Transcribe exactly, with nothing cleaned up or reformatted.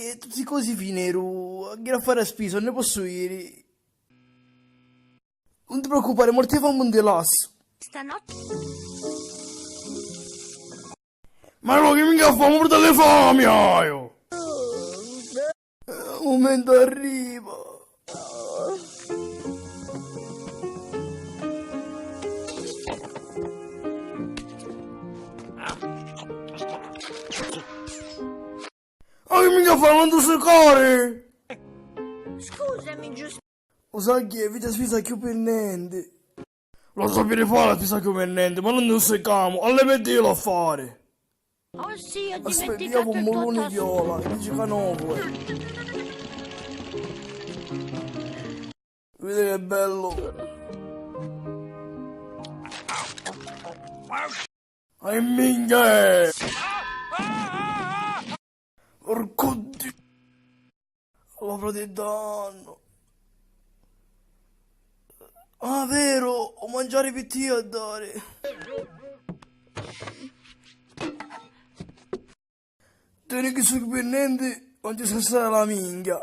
E tutti i cosi finiru, a ghiri a fari a spisa, non ne posso iri. Non ti preoccupare, mo ti famu un di lassu. Stanotte. Ma no, chi minchia famu, purta le fami, aio! Eh, un momento arriva. Ma chi minchia fa, non tu sei cori? Scusami, Giuseppe. Lo sai chi è? Vita spisa più per niente. Lo so, per fare la spisa più per niente, ma non tu sei camo. Alle medie lo fare. Oh sì, ho dimenticato il tuo tasto. Aspettiamo un mullone viola, dice che no vuoi. Vedi che bello. Ai minchia! Porco di... L'opera di danno. Ah, vero, ho mangiare per ti a dare. Tieni chi su per niente, non ti scassare la minchia.